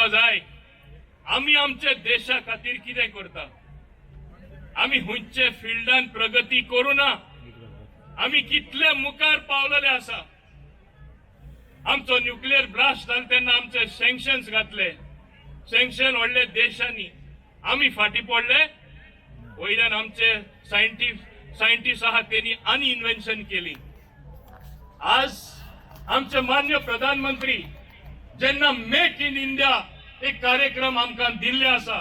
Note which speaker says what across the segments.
Speaker 1: चिंतपा जाय, आमी आमच्या देशा खातीर कितें करता. आमी खंयचे फिल्डान प्रगती करूं ना, आमी कितले मुखार पावलेले आसा. आमचो न्युक्लियर ब्लास्ट जालो तेन्ना आमचे सँक्शन्स घातले, सँक्शन व्हडले देशांनी. आमी फाटीं पडले. वयल्यान आमचे सायंटिस्ट आहा, तेणी आनी इन्व्हेन्शन केली. आज आमचे मान्य प्रधानमंत्री जेन्ना मेक इन इंडिया एक कार्यक्रम आमकां दिल्ले आसा,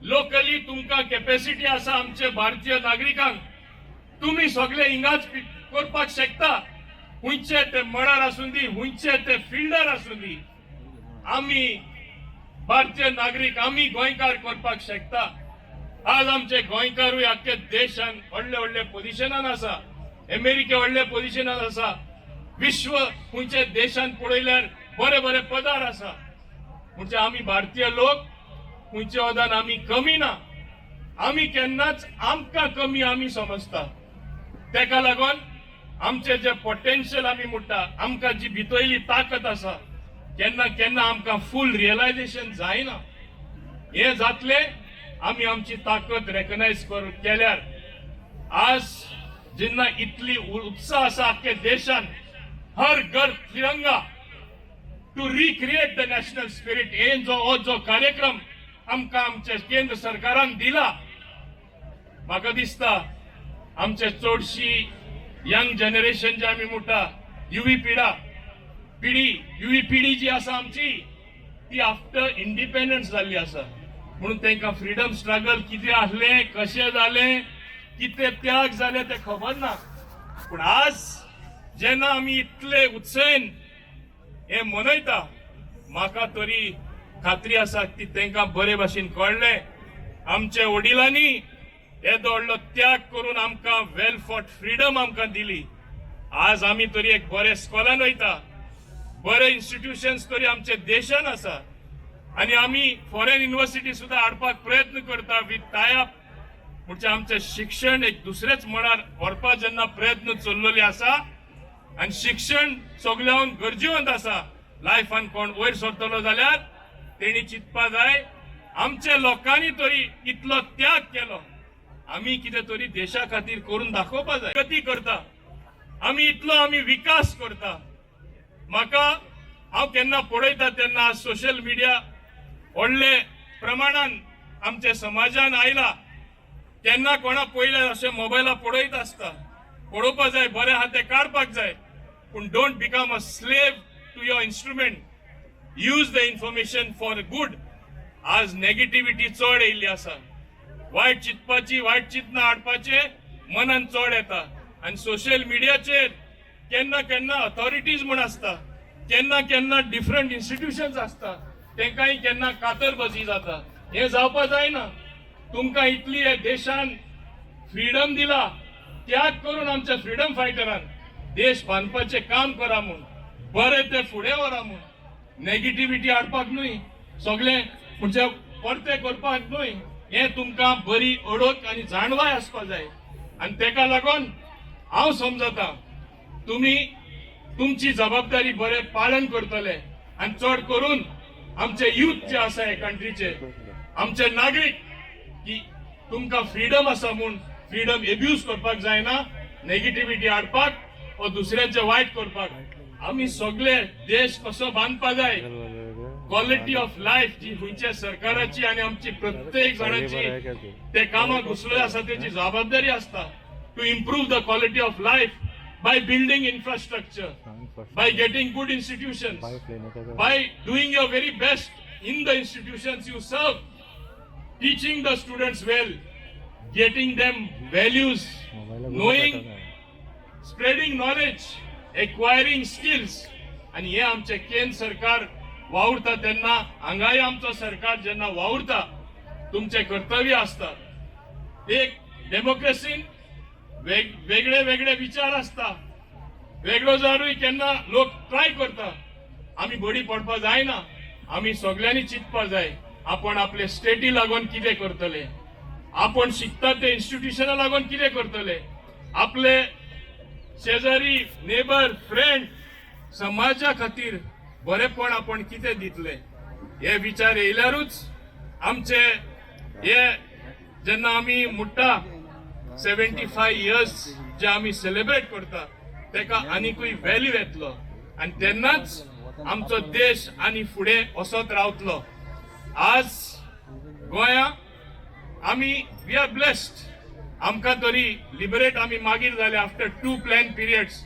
Speaker 1: लोकली तुमकां कॅपॅसिटी आसा, आमचे भारतीय नागरिकांक तुमी सगळे हिंगाच करपाक शकता. खंयचे ते मळार आसूं दी, खंयचे ते फिल्डार आसूं दी, आमी भारतीय नागरीक, आमी गोंयकार करपाक शकता. आज आमचे गोंयकारूय आख्खे देशान व्हडले व्हडले पोजिशनान आसा. अमेरिके व्हडले पोजिशनान आसा. विश्व खंयच्या देशान पळयल्यार बरे बरे पदार आसा. म्हणजे आमी भारतीय लोक खंयच्या वदान आमी कमी ना. आमी केन्नाच आमकां कमी आमी समजता. तेका लागून आमचे जे पोटेन्शियल आमी म्हणटा, आमकां जी भितरली ताकद आसा, केन्ना केन्ना आमकां फूल रियलायझेशन जायना. हे जातले आमी आमची ताकद रेकग्नायज केल्यार. आज जेन्ना इतली उत्साह आसा आख्खे देशान, हर घर तिरंगा, to recreate the national spirit, हे जो हो जो कार्यक्रम आमकां आमच्या केंद्र सरकारान दिला, म्हाका दिसता आमचे चडशी यंग जनरेशन जे आमी म्हणटा, युवी पिढा पिढी, युवी पिढी जी आसा आमची, ती आफ्टर इंडिपेंडन्स जाल्ली आसा. म्हणून तांकां फ्रिडम स्ट्रगल कितें आसलें, कशें जालें, कितें त्याग जाले तें खबर ना. पूण आज जेन्ना आमी इतले उत्साहान हे मनयता, म्हाका तरी खात्री आसा की तांकां बरे भाशेन कळ्ळें, आमच्या वडिलांनी येदो व्हडलो त्याग करून आमकां वेल फॉट फ्रिडम आमकां दिली. आज आमी तरी एक बरे स्कॉलान वयता, बरे इन्स्टिट्युशन्स तरी आमच्या देशान आसा आनी आमी फॉरेन युनिव्हर्सिटी सुद्दां हाडपाक प्रयत्न करता विथ टायअप. म्हणजे आमचें शिक्षण एक दुसरेच मळार व्हरपाक जेन्ना प्रयत्न चल्लेले आसा आनी शिक्षण सगळ्याहून गरजेवंत आसा लायफान कोण वयर सरतलो जाल्यार, तेणी चिंतपा जाय, आमच्या लोकांनी तरी इतलो त्याग केलो, आमी कितें तरी देशा खातीर करून दाखोवपा जाय. गती करता आमी, इतलो आमी विकास करता. म्हाका हांव केन्ना पळयता तेन्ना सोशल मिडिया व्हडले प्रमाणान आमच्या समाजान आयला. केन्ना कोणा पयले अशें मोबायला पळयत आसता. पळोवपा जाय, बरें आहा तें काडपाक जाय, पूण don't become a slave to your instrument. Use the information for good. आज नेगेटिव्हिटी चड येयल्ली आसा. वायट चिंतपाची, वायट चिंतना हाडपाचे मनान चड येता आनी सोशल मिडियाचेर केन्ना केन्ना अथॉरिटीज म्हूण आसता, केन्ना केन्ना डिफरंट इन्स्टिट्युशन्स आसता, तेंकांय केन्ना कातरबाजी जाता. हें जावपा जायना. तुमकां इतली ह्या देशान फ्रिडम दिला, त्याग करून आमच्या फ्रिडम फायटरान देश बांदपाचें काम करा म्हूण, बरें तें फुडें व्हरा म्हूण, नेगेटिव्हिटी हाडपाक न्हय, सगळें म्हणजे परतें करपाक न्हय. हें तुमकां बरी ओळख आनी जाणवाय आसपा जाय. आनी तेका लागून हांव समजता, तुमी तुमची जबाबदारी बरें पालन करतले. आनी चड करून आमचे युथ जे आसा हे कंट्रीचे, आमचे नागरीक, की तुमकां फ्रिडम आसा म्हूण फ्रिडम एब्यूज करपाक जायना, नेगेटिव्हिटी हाडपाक वा दुसऱ्यांचे वायट करपाक. आमी सगळे देश कसो बांदपा जाय, क्वॉलिटी ऑफ लायफ जी खंयच्या सरकाराची आनी आमची प्रत्येक जाणाची, ते कामाक घुसले आसा, तेची जबाबदारी आसता to improve the quality of life by building infrastructure, by getting good institutions, by doing your very best in the institutions you serve, teaching the students well, getting them values, knowing, spreading knowledge, acquiring skills. आणि हे आमचे केंद्र सरकार वावुरता तेन्ना, हांगाय आमचो सरकार जेन्ना वावुरता, तुमचे कर्तव्य आसता. एक डेमोक्रेसीन वेगळे वेगळे विचार आसता. वेगळो जारूय केन्ना लोक ट्राय करता. आमी बडी पडपा जायना. आमी सगळ्यांनी चिंतपा जाय, आपण आपले स्टेटी लागून कितें करतले, आपण शिकता ते इन्स्टिट्युशना लागून कितें करतले, आपले शेजारी, नेबर, फ्रेंड, समाजा खातीर बरेपण आपण कितें दितले. हे विचार येयल्यारूच आमचे हे जेन्ना आमी म्हणटा 75 इयर्स जे आमी सेलिब्रेट करता, तेका आनिकूय व्हॅल्यू येतलो आनी तेन्नाच आमचो देश आनी फुडें वचत रावतलो. आज गोंया आमी we are blessed. आमकां तरी लिबरेट आमी मागीर जाले, after two plan periods.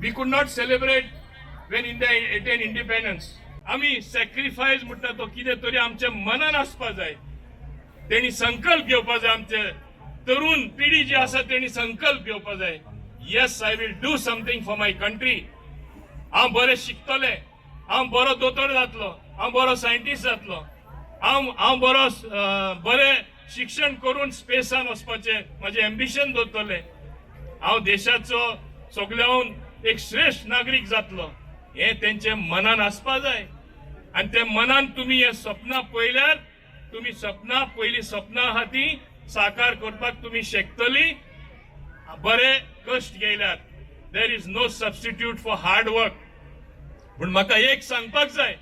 Speaker 1: We could not celebrate when India attain independence. आमी सॅक्रिफायस म्हणटा तो कितें तरी आमच्या मनान आसपा जाय. तेणी संकल्प घेवपा जाय. आमचे तरुण पिढी जी आसा, तेणी संकल्प घेवपा जाय, "Yes, I will do something for my country. हांव बरें शिकतलें, हांव बरो दोतोर जातलो, हांव बरो सायंटिस्ट जातलो, हांव हांव बरो बरें शिक्षण करून स्पेसान वचपाचें म्हाजें एम्बिशन दवरतलें, हांव देशाचो सगळ्याहून एक श्रेश्ठ नागरीक जातलो." हें तेंचे मनान आसपा जाय आनी ते मनान तुमी हे सपनां पळयल्यार, तुमी सपनां पयलीं सपनां आहा ती साकार करपाक तुमी शकतली, बरे कश्ट घेयल्यार. There is no substitute for hard work. पूण म्हाका एक सांगपाक जाय.